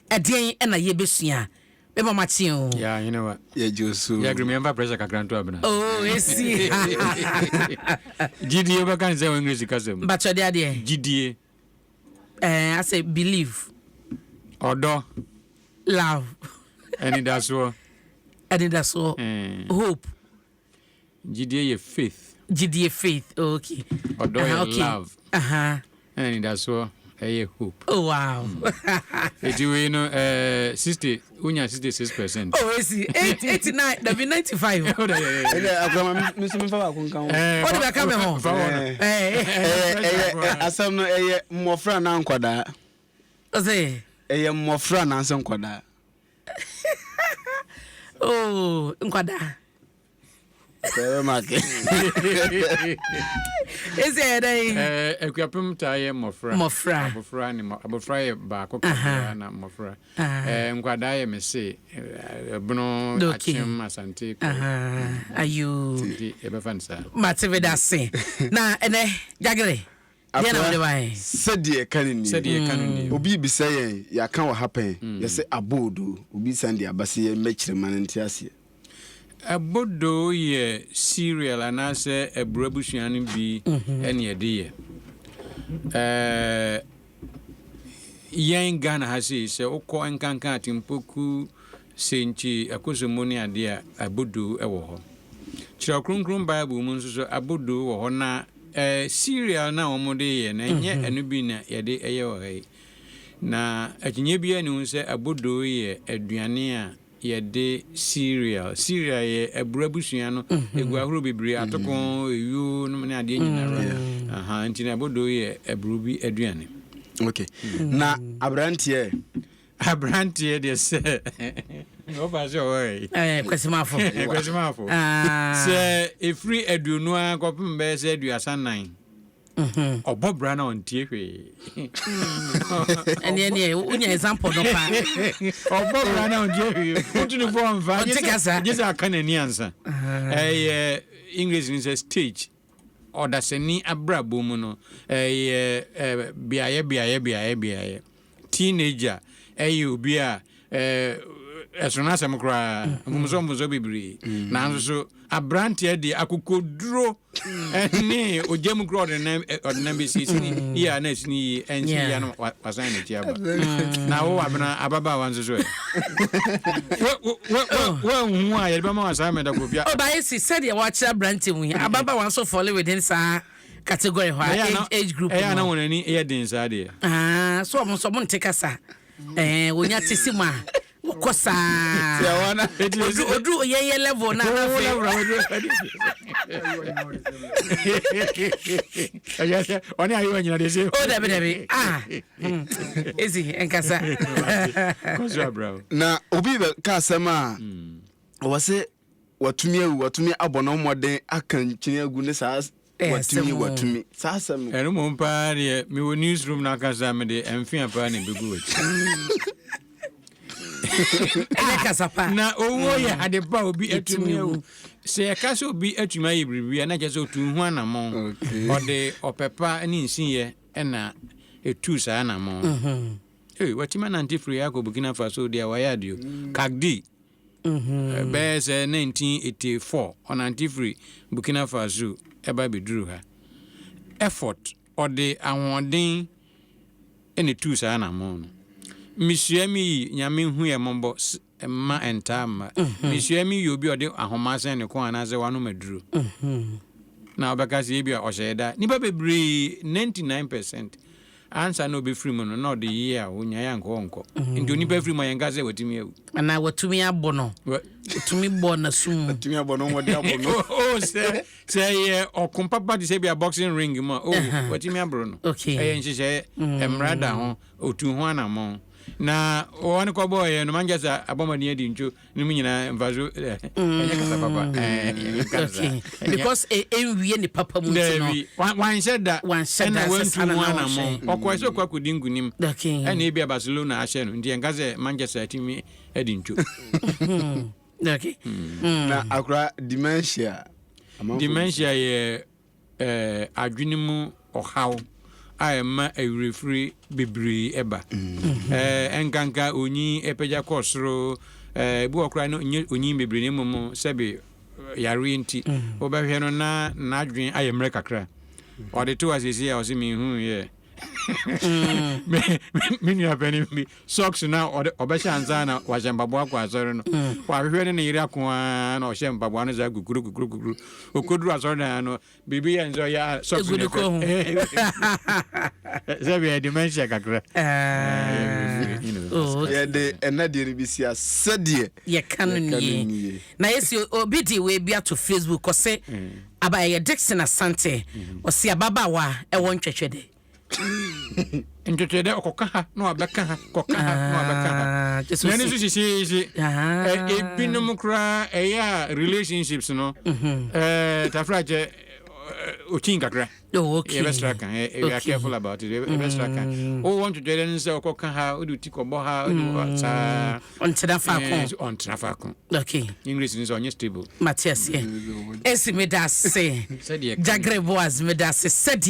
Ɛdeɛn na yɛbɛsua? Mema mo akye o. Yeah, you know what? Yeah, Josu. Yeah, agree. Me pressure kakra nto abena. Oh, esi. GDA bɛka ne sɛ wɔ English kasa mu. Mbatwɛ de adeɛ. GDA. Eh, I say believe. Ɔdɔ. Love. Anidasoɔ. Anidasoɔ. Eh. Hope. Gyidie yɛ faith. Gyidie faith, oh, okay. Ɔdɔ yɛ okay. love. Ɛna anidasoɔ ɛyɛ hope. Oh wow. Eti wei no ɛɛ 60 wonya 66%. Oh esi 89 dabi 95. Ɛnɛ akurama mi nso mi fa baako nka ho. O de bɛ ka mi ho. Fa wɔ no. Ɛyɛ ɛyɛ asɛm no ɛyɛ mmɔfra na nkwadaa. Ɔsɛ. Ɛyɛ mmɔfra na nsɛ nkwadaa. Oh nkwadaa. Esi ɛyɛ dɛ yi. Ɛɛ Akuapem taa yɛ mmɔfra. Mmɔfra. Abɔfra ne abɔfra yɛ baako kakra na mmɔfra. Ɛɛ nkwadaa yɛ mese ɛbono akyem asante kɔ. Ayo. Nti yɛbɛfa no saa. Mate me da se. Na ɛnɛ Jagere. Deɛ na wode baeɛ. Sɛdeɛ ɛka no nie. Sɛdeɛ ɛka no nie. Obi rebisa yɛn, yɛaka wɔ ha pɛn, yɛsɛ aboodoo. Obi san de aba sɛ yɛmmɛkyerɛ ma no nte aseɛ. Abodoo yɛ cereal anaasɛ aburo abusua no bi na yɛde yɛ. Ɛɛ yɛn Ghana ha sei sɛ wokɔ nkanka Atimpoku, Senkyi, Akosombo ne adeɛ a abodoo wɔ hɔ. Kyerɛw Kronkron Bible mu nso so abodoo wɔ hɔ na ɛɛ cereal no a wɔde yɛ no ɛnyɛ ɛno bi na yɛde yɛ wɔ ha yi. Na akyinnye biara nni ho sɛ abodoo yɛ aduane a yɛde cereal. Cereal yɛ aburo abusua no, egu ahorow bebree, atoko, eyuo nom ne adeɛ nyinara. Aha, nti na abodoo yɛ aburo bi aduane. Okay. Na aberanteɛ. Aberanteɛ deɛ sɛ ɔfa sɛ ɔwɔ yi. Ɛɛ Kwasimafo. Kwasimafo. Sɛ efiri 20 ara kɔpem bɛyɛ sɛ 34. Ɔbɔ bra na ɔntie hwee. Ɛneɛ neɛ wonya example no paa. Ɔbɔ bra na ɔntie hwee. Wotu ne fo ɔmfa. Ɔnte kasa. Gye sɛ aka n'ani ansa. Ɛyɛ English ni sɛ stage. Ɔdasani abrabɔ mu no ɛyɛ beaeɛ beaeɛ beaeɛ beaeɛ. Teenager ɛyɛ obi a ɛsono asɛm koraa. Mfomsoɔ mfomsoɔ bebree. Nanso so aberanteɛ deɛ akokoduro ne ogya mu koraa ɔde nan ɔde nan bɛsi esi ne yie a na esi ne yie ɛnsi yie a na wasan n'akyi aba. Na wo abena ababaawa nso so ɛ. Woanhu a yɛde bɛma wo assignment akɔ fie. Ɔba esi sɛdeɛ wɔakyerɛ aberanteɛ mu yi ababaawa nso fall within saa category hɔ a age group no. Ɛyɛ a na wɔn ani yɛ den saa deɛ. Ah, so wɔn nso wɔn nte kasa. Ɛɛ wɔnya te si mu a wɔkɔ saa. Odu odu yɛn yɛ level na afei. Ɛyɛ sɛ ɔne ayewa nyina de se. O dabi dabi ah ezi nkasa. Kɔso abira o. Na obi bɛ ka asɛm a ɔwɔ se watumi awu watumi abɔ ne ho mmɔden aka nkyene agu ne saa watumi watumi saa asɛm no. Ɛno mmom paa deɛ mewɔ newsroom no ankasa mede mfea paa na ɛbɛgu w'akyi. Ɛnyɛ kasa pa. Na owuo yɛ ade pa obi atumi awu. Sɛ yɛka sɛ obi atumi ayɛ biribi a na kyerɛ sɛ otu ho anammɔn. Ɔde ɔpɛ pa ne nsiyɛ na ɛtuu saa anammɔn. Ei, watumi anante firi ha akɔ Burkina Faso deɛ wayɛ adeɛ o. Kagdi Ɛbɛyɛ sɛ 1984, ɔnante firi Burkina Faso ba bɛduruu ha. Effort, ɔde ahoɔden na ɛtuu saa anammɔn no. Mesua me yi, Nyame hu yɛn mmɔbɔ, mma ɛntaa mma. Mesua me yi obi a ɔde ahoma asɛn ne kɔn anaasɛ wanom aduro. Na wobɛka sɛ ebia ɔhyɛɛ da. Nnipa bebree, 99%, Ansa na ɔbɛfiri mu no, na ɔde yie a ɔnyaeɛ anka ɔnkɔ. Nti onipa firi mu a, yɛnka sɛ watumi awu. Anaa watumi abɔ no. Watumi bɔ n'aso mu. Watumi abɔ no, wɔde abɔ no. Oh, sɛ sɛ ɛyɛ ɔko papa te sɛ bi a boxing ring mu a, oh, watumi aboro no. Ɛyɛ nhyehyɛeɛ, mmara da ho, ɔtu ho anammɔn. Na wɔn kɔbɔɔeɛ no, Manchester abɔ mmɔden adi ntwo. Ne mu nyinaa mfaso ɛnyɛ kasa papa. Okay. Because ɛnwie ne papa mu nti no. Dabi, wanhyɛ da. Wanhyɛ da ɛna wantu ho anammɔn. Ɔkɔɛ sɛ ɔkɔ akɔdi nkunim. Okay. Ɛna ebi a Barcelona ahyɛ no nti ɛnka sɛ Manchester atumi adi ntwo. Okay. Na akora dementia. Dementia yɛ adwene mu ɔhaw. a ɛma awerɛfiri bebree ɛba. Ɛnkanka onyin ɛpagya kɔɔ soro, ebi wɔ koraa no nyɛ onyin bebree, na mmom sɛbe yareɛ nti wobɛhwɛ no na n'adwene ayɛ mmerɛ kakra. Ɔde to asiesie a ɔsɛ mehu yɛ me nua panin bi socks na ɔde ɔbɛhyɛ ansa na wahyɛ mpaboa kɔ asɔre no, wahwehwɛ ne ne yere ako ara na ɔhyɛ mpaboa no saa kukuru kukuru kukuru, okɔduru asɔre dan no, biribi yɛ nsɛ ɔyɛ a socks Egu ne no kɔn ho. Sɛ bɛyɛ dementia kakra. Oh, okay. Yɛde ɛna deɛ no bi si a sɛdeɛ yɛka no yɛka no nie. Nie. Na yɛsi obi de wei bi ato Facebook, ɔsɛ aba ɛyɛ Dixon Asante, ɔsɛ ababaawa a ɛwɔ ntwɛtwɛ dɛ. Ntwetwe dɛ ɔkɔka ha na wabɛka ha, kɔka ha na wabɛka ha. Ah, kyɛ sɛ na ɛno nso hyehyeehye. Ah. Ebinom koraa ɛyɛ a relationships no tafrakyɛ okyin kakra. Oh, okay. Yɛbɛsra ka we are careful about it. Yɛbɛsra ka wowɔ ntwetwe dɛ no sɛ ɔkɔka ha, wode ti kɔbɔ ha, wode hɔ saa. Ɔntena faako. Ɔntena faako. English ni sɛ ɔnyɛ stable. Mate aseɛ. Esi meda ase. Sɛdeɛ Jagre Boas, meda ase sɛdeɛ